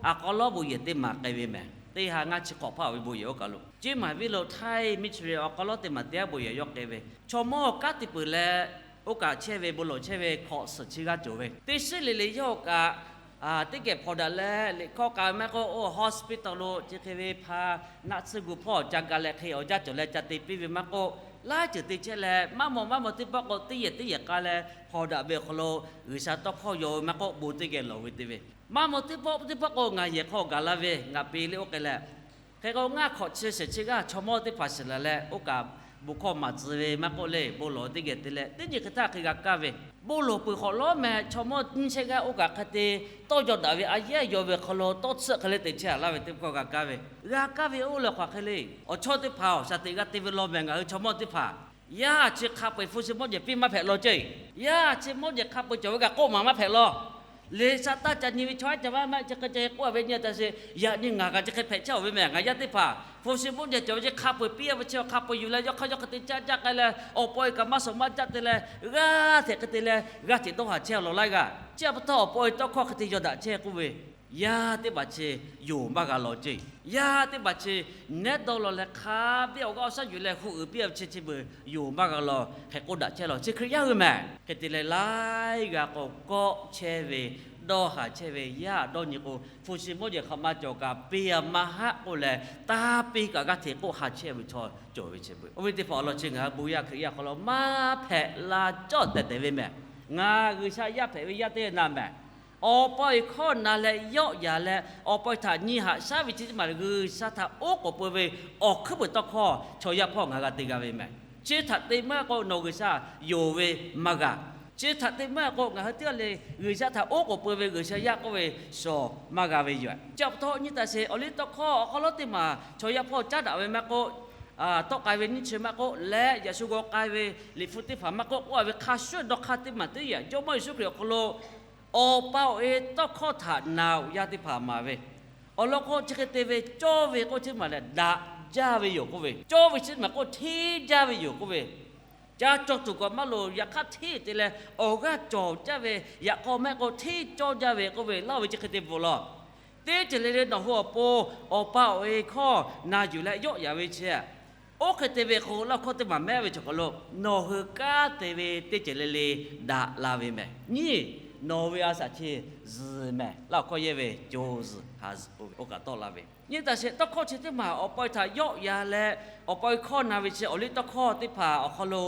a k'aw lawˉ bon yehˬ teˇ maˬ k'ai ve mehˍ. Teˇ ha ngaˇ chi hk'awꞈ hpaˇ ve bon yehˬ oˇ kaˬ lo Chiang Mai venˇ lo Thai missionary a k'aw lawˉ teˇ maˬ teˇ ha bon yehˬ yawˇ k'ai ve, chaw mawˇ kanˉ te peuˬ leh oˇ kaꞈ chehˇ ve bon lawˬ chehˇ ve hk'awꞈ suhˍ chi g'aˇ cawˬ ve. Teˇ shiˉ le le yawˇ kaꞈ teˇ geh hpawnˬ daꞈ leh liꞈ hkawˇ k'a ve maˇ k'oˆ, oˇ hospital lo chi hk'e ve hpa naˆ tsuhˇ gu hpawˇ ca ga leh hk'e awˬ jaˇ cawˬ leh ca te piˇ ve maˇ k'oˆ, laiˉ ceuˬ te chehˇ leh maˇ maw maˇ maw teˇ pawˆ k'o teˇ yehˬ teˇ yehˬ k'a leh hpawnˬ daꞈ ve awˬ hk'aw lo G'uiˬsha tawˇ hkawˇ yaw ve maˇ k'oˆ, bon teˇ geh lawˬ ve te ve. Maˇ maw teˇ pawˆ teˇ pawˆ k'o ngaˬ yehˬ hk'aw gaˬ la ve, ngaˬ pe le oˇ k'ai leh, hk'e k'o ngaˇ hk'awꞈ chi shehˍ chi g'aˇ chaw mawˇ teˇ hpaˍ shiˍ laˬ leh oˇ kaꞈ bon hkawˇ maˍ tcuh ve maˇ k'oˆ le, bon lawˬ teˇ geh te leh teˇ nyi hk'e htaˇ hk'e g'a kaˇ ve. Bon lawˬ peuˬ hk'awꞈ lawˉ meh chaw mawˇ nyiˇ shehˆ g'aˇ oˇ kaꞈ hk'e te tawˇ yaw daꞈ ve a yehˉ yaw ve hk'aw lo tawˇ tsuhˆ hk'e le te chehˇ a laˇ ve teˇ hkawˇ g'a kaˇ ve. G'a kaˇ ve oˇ leh hk'aˬ hk'e le, awˬ chawˇ teˇ hpaˍ awˬ shaˍ teꞈ g'a te ve law meh ngaˬ hui chaw mawˇ teˇ hpaˍ yaˇ chi hk'a peu-eˬ hpu shi mawˇ jehˬ piˇ maˇ hpehꞈ law ceˇ. Yaˇ chi mawˇ jehˬ hk'a peu-eˬ cawˬ ve kaꞈ k'oˆ maˍ maˇ hpehꞈ law. Liꞈ shaˍ taˇ ca nyi ve chaw haˉ ca maˇ maˇ chi hk'e ca k'oˆ ve nyi a taꞈ sheˍ. Yaꞈ nyi ngaˬ kaꞈ chi hk'e hpehꞈ chehˇ a ve meh. Ngaˬ yaˇ teˇ hpaˍ hpu shi mawˇ jehˬ cawˬ ve chi hk'a peu-eˬ piˇ a ve chi hk'a peu-eˬ yuˬ leh yawˇ hk'aˇ yawˇ hk'e te caˇ jaˇ k'ai leh awˬ pa e kaꞈ maˇ shawˍ maˇ jaˇ te leh g'aˇ hteꞈ hk'e te leh g'aˇ hteꞈ dawˇ haˍ chehˇ a law laiˉ g'aˇ. Chi pa taw awˬ pa e tawˇ hkawˇ hk'e te yaw daꞈ chehˇ k'oˆ ve, yaˇ teˇ hpaˍ chi yonˍ maˇ g'a law ceˇ. Yaˇ teˇ hpaˍ chi nehˉ dawˇ law leh hk'a biˇ awˬ g'aˇ awˬ shaˉ yuˬ leh huˍ uiˍ piˇ a ve chi chi beuꞈ yonˍ maˇ g'a law hk'e k'oˆ daꞈ chehˇ law. Chi Hkriꞈ yaˇ hui meh. Hk'e te leh laiˉ g'aˇ k'o kawˆ chehˇ ve, dawˇ haˍ chehˇ ve yaˇ dawˇ nyi k'o, hpu shi mawˇ jehˬ hk'aꞈ maˇ cawˬ kaꞈ piˇ a maˇ haˆ k'oˆ leh tanˇ piˇ kaꞈ g'aˇ hteꞈ k'oˆ ha chehˇ ve chaw cawˬ ve chi beuꞈ. Oˇ ve teˇ hpaˍ awˬ lawn chi ngaˬ hui bon yaˇ Hkriꞈ yaˇ hk'aw lo maˇ hpehꞈ la cawˇ tehˬ tehˬ ve meh. Ngaˬ G'uiˬsha yaˇ hpehꞈ ve yaˇ teˇ na meh. Awˬ pa e hkawˇ na leh yawˆ yaˍ leh awˬ pa e htaꞈ nyi haꞈ shaˉ ve chi teˇ maˬ G'uiˬsha htaꞈ oˉ k'oˍ peu ve awˬ hkuiˉ puiˍ tawˇ hkawˇ chaw yaˇ hpawˇ ngaˬ g'a te g'a ve meh. Chi htaꞈ te maˇ k'o nawˬ G'uiˬsha yonˍ ve maˇ g'a. Chi htaꞈ te maˇ k'o ngaˬ hui teˇ g'aˇ le G'uiˬsha htaꞈ oˉ k'oˍ peu ve G'uiˬsha yaˇ k'oˆ ve shawˍ maˇ g'a ve yoˬ. Chi pa taw nyi taˍ sheˍ, awˬ liˇ tawˇ hkawˇ awˬ hk'aw lo teˇ maˬ chaw yaˇ hpawˇ caˉ daꞈ ve maˇ k'oˆ, tawˆ k'ai ve nyiˇ chi maˇ k'oˆ leh yaꞈ shu g'aw k'ai ve liꞈ hpu teˇ hpaˍ maˇ k'oˆ, k'oˆ a ve hk'a shuˍ dawˇ hk'aˇ teˇ maˬ teˇ yaꞈ Jawˇmawˇ Yeˍsuˆ Hkriꞈ awˬ hk'aw lo awˬ pa awˬ e tawˇ hkawˇ htaꞈ na awˬ yaˇ teˇ hpaˍ maˍ ve awˬ lawn k'o chi hk'e te ve cawˇ ve k'oˆ chi maˬ lehˬ daꞈ jaˇ ve yoˬ k'oˆ ve, cawˇ ve chi maˬ k'oˆ hteˇ jaˇ ve yoˬ k'oˆ ve, ca cawˬ tuˬ kaꞈ maˇ loˍ. Yaꞈ hk'aˇ hteˇ te leh awˬ g'aˇ cawˬ jaˇ ve, yaꞈ k'aw mehˆ k'o hteˇ cawˇ jaˇ ve k'oˆ ve, laˇ ve chi hk'e te bvuhꞈ law. Teˇ ceuˬ le le nawˬ hui awˬ pon awˬ pa awˬ e hkawˇ na yuˬ leh yawˆ yaˍ ve chi, oˇ hk'e te ve k'o laˇ hkawˇ teˇ maˬ mehˆ ve chaw hk'aw lo nawˬ hui kanˉ te ve teˇ ceuˬ le le daꞈ la ve meh. Nyi, nawˬ ve a shaꞈ chi zuhˬ meh. Laˇ hkawˇ yehˇ ve co zuhˬ ha zuhˬ oˇ kaꞈ tawˆ la ve. Nyi taˍ sheˍ, tawˇ hkawˇ chi teˇ maˬ awˬ pa e htaꞈ yawˆ yaˍ leh awˬ pa e hkawˇ na ve chi awˬ liˇ tawˇ hkawˇ teˇ hpaˍ awˬ hk'aw lo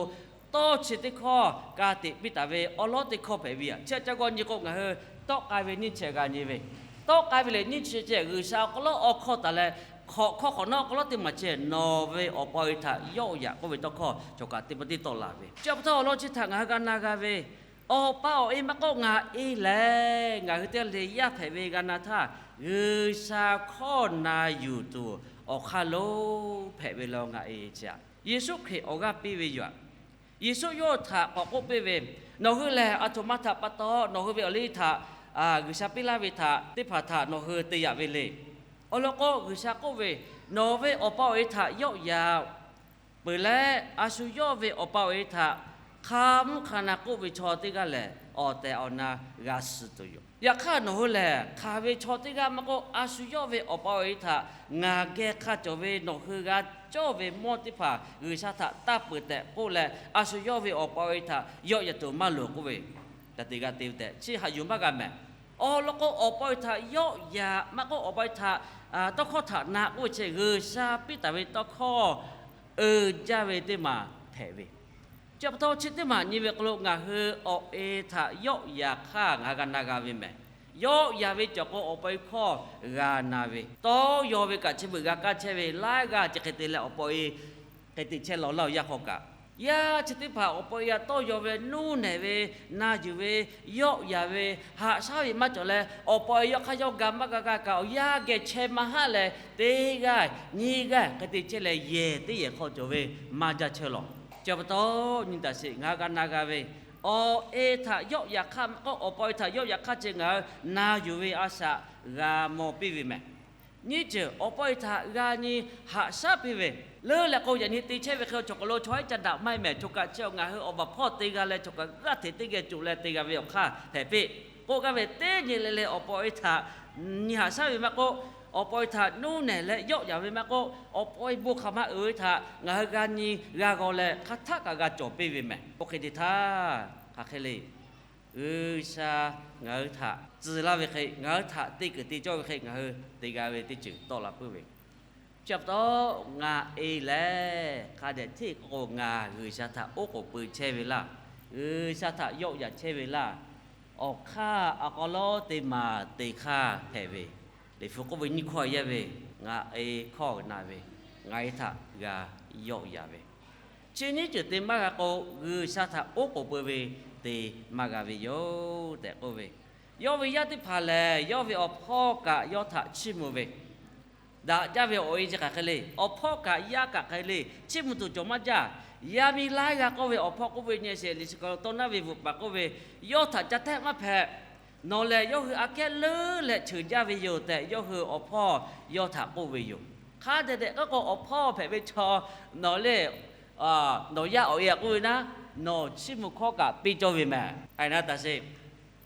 tawˇ chi teˇ hkawˇ ka tiꞈ piˇ taˍ ve awˉ lawˉ teˇ hkawˇ hpehꞈ ve yoˬ. Chi htaꞈ ca g'aw nyi k'o ngaˬ hui tawˆ k'ai ve nyiˇ chi g'a nyi ve, tawˆ k'ai ve lehˬ nyiˇ chi ceh G'uiˬsha awˬ hk'aw lo awˬ hkawˇ taˍ leh hk'awꞈ hkawˇ hk'awꞈ nawˉ awˬ hk'aw lo teˇ maˬ ceh nawˬ ve awˬ pa e htaꞈ yawˆ yaˍ k'oˆ ve tawˇ hkawˇ cawˬ kaꞈ teˇ pa teˇ tawˆ la ve. Chi pa taw awˬ lawn chi htaꞈ ngaˬ hui g'a na g'a ve, awˬ pa awˬ e maˇ k'oˆ ngaˬ e lehˬ ngaˬ hui teˇ g'aˇ le yaˇ hpehꞈ ve g'a na htaˇ G'uiˬsha hkawˇ na yuˬ tuˬ awˬ hk'aˇ lo hpehꞈ ve law ngaˬ e chi aꞈ. Yeˍsuˆ Hkriꞈ awˬ g'aˇ piˇ ve yoˬ aꞈ. Yeˍsuˆ yawˇ htaꞈ k'awꞈ k'oˆ piˇ ve, Nawˬ hui lehˬ aˬ htoꞈ ma htaꞈ pa taw nawˬ hui ve awˬ liˇ htaꞈ G'uiˬsha piˇ laˇ ve htaꞈ teˇ hpaˍ htaꞈ nawˬ hui te yaꞈ ve le. Awˬ lawn k'o, G'uiˬsha k'oˆ ve, Nawˬ ve awˬ pa awˬ e htaꞈ yawˆ yan peuˬ leh, a shu yawˇ ve awˬ pa awˬ e htaꞈ hk'a mvuhˇ hk'a na k'oˆ ve chaw teˇ g'aˇ lehˬ, awˬ tehˬ awˬ na g'a suh tuˬ yoˬ. Yaꞈ hk'aˇ, nawˬ hui lehˬ hk'aˬ ve chaw teˇ g'aˇ maˇ k'oˆ, a shu yawˇ ve awˬ pa awˬ e htaꞈ ngaˬ geh hk'a cawˬ ve nawˬ hui g'a cawˇ ve mawˇ teˇ hpaˍ G'uiˬsha htaꞈ taˇ peuˬ tehꞈ k'oˆ leh, a shu yawˇ ve awˬ pa awˬ e htaꞈ yawˆ yan tuˬ maˇ loˍ k'oˆ ve, ka tiꞈ g'a te tehꞈ chi haꞈ yuˬ maˇ g'a mehˍ. Awˬ lawn k'o, awˬ pa awˬ e htaꞈ yawˆ yan maˇ k'oˆ, awˬ pa awˬ e htaꞈ tawˇ hkawˇ htaꞈ na k'oˆ ve chi G'uiˬsha piˇ taˍ ve tawˇ hkawˇ uiˍ jaˇ ve teˇ maˬ hpehꞈ ve. Chi pa taw chi teˇ maˬ nyi ve hk'aw lo ngaˬ hui awˬ e htaꞈ yawˆ yan hk'aˇ ngaˬ hui g'a na g'a ve mehˍ. Yawˆ yan ve cawˬ k'o, awˬ pa awˬ e hkawˇ g'a na ve, tawˇ yaw ve kaꞈ chi beuꞈ g'a kaˇ chehˇ ve, laiˉ g'aˇ chi hk'e te leh awˬ pa awˬ e hk'e te chehˇ law laˇ-oˬ. Yaˇ hk'aw kaꞈ, yaˇ chi teˇ hpaˍ awˬ pa awˬ e htaꞈ tawˇ yaw ve, nuˇ nehˬ ve, na yuˬ ve, yawˆ yan ve, haꞈ shaˉ ve maˇ cawˬ leh, awˬ pa awˬ e yawˇ hk'aˇ yawˇ ga maˇ ga g'a kaꞈ, awˬ yanˇ geh chehˇ maˇ haˆ leh, teˇ g'aˇ nyiˇ g'aˇ hk'e te chehˇ leh, yehˬ teˇ yehˬ hk'aw cawˬ ve maˇ jaˇ chehˇ law. Chi pa taw nyi taˍ sheˍ, ngaˬ hui g'a na g'a ve, awˬ e htaꞈ yawˆ yan hk'aˇ maˇ k'oˆ, awˬ pa awˬ e htaꞈ yawˆ yan hk'aˇ chi ngaˬ hui na yuˬ ve a shaꞈ g'a mawˬ piˇ ve mehˍ. Nyiˇ ceuˬ, awˬ pa awˬ e htaꞈ g'a nyi haꞈ shaˉ piˇ ve, leuˉ leh k'o, yaꞈ nyi te chehˇ ve hk'e chaw hk'aw lo chaw haiˉ ca daꞈ maˇ heˆ mehˍ. Choˬ kaꞈ chi ngaˬ hui awˬ baˬ hpawˇ te g'a leh, choˬ kaꞈ g'aˇ hteꞈ teˇ geh coˬ leh te g'a ve awˬ hk'aˇ hpehꞈ piˇ. K'oˆ gaˇ ve teˇ nyi le le awˬ pa awˬ e htaꞈ nyi haꞈ shaˉ ve maˇ k'oˆ, awˬ pa awˬ e htaꞈ nuˇ nehˬ leh yawˆ yan ve maˇ k'oˆ, awˬ pa awˬ e bon hk'aˬ ma uiˍ ve htaꞈ ngaˬ hui g'a nyi g'a g'aw leh, hk'aˬ htaˆ kaꞈ g'a cawˬ piˇ ve mehˍ. Oˇ hk'e te htaˇ, hk'aˬ hk'e le, G'uiˬsha ngaˬ hui htaꞈ tcuh laˇ ve hk'e, ngaˬ hui htaꞈ te kuiˬ te cawˇ ve hk'e ngaˬ hui te g'a ve teˇ ceuˬ tawˆ la puiˉ ve. Chi pa taw, ngaˬ e lehˬ hk'a dehꞈ hteˇ k'o ngaˬ G'uiˬsha htaꞈ oˉ k'oˍ pui chehˇ ve laˇ, G'uiˬsha htaꞈ yawˆ yan chehˇ ve laˇ, awˬ hk'aˇ awˬ hk'aw lo teˇ maˬ te hk'aˇ hpehꞈ ve, Liꞈ hpu k'oˆ ve nyiˇ hkawˇ yaˇ ve, ngaˬ e hkawˇ na ve, ngaˬ e htaꞈ g'a yawˆ yan ve, chi nyiˇ ceuˬ te maˇ g'a k'o, G'uiˬsha htaꞈ oˉ k'oˍ pui ve te maˇ g'a ve yoˬ tehꞈ k'oˆ ve. Yawˇ ve yaˇ teˇ hpaˍ lehˬ, yawˇ ve awˬ hpawˇ kaꞈ yawˇ htaꞈ chiˇ mvuh ve, daꞈ jaˇ ve awˬ e chi hk'aˬ hk'e le, awˬ hpawˇ kaꞈ yaˇ kaꞈ hk'e le, chiˇ mvuh tuˬ cawˬ maˇ jaˇ. Yaˇ miˇ laiˉ g'aˇ k'oˆ ve, awˬ hpawˇ k'oˆ ve nyi sheˍ, Liꞈ hpu hk'aw lo tawˇ naˉ ve bvuhꞈ paˍ k'oˆ ve, yawˇ htaꞈ ca tehˆ maˇ hpehꞈ. Nawˬ lehˬ yawˇ hui aꞈ kehˉ leuˉ leh cheuˬ jaˇ ve yoˬ tehꞈ, yawˇ hui awˬ hpawˇ yawˇ htaꞈ k'oˆ ve yoˬ. Hk'a dehꞈ dehꞈ k'oˆ k'o, awˬ hpawˇ hpehꞈ ve chaw nawˬ le, nawˬ yaˇ awˬ e htaꞈ k'oˆ ve naˉ, nawˬ chiˇ mvuh hkawˇ kaꞈ piˇ cawˇ ve mehˍ. Hk'e na taˍ sheˍ.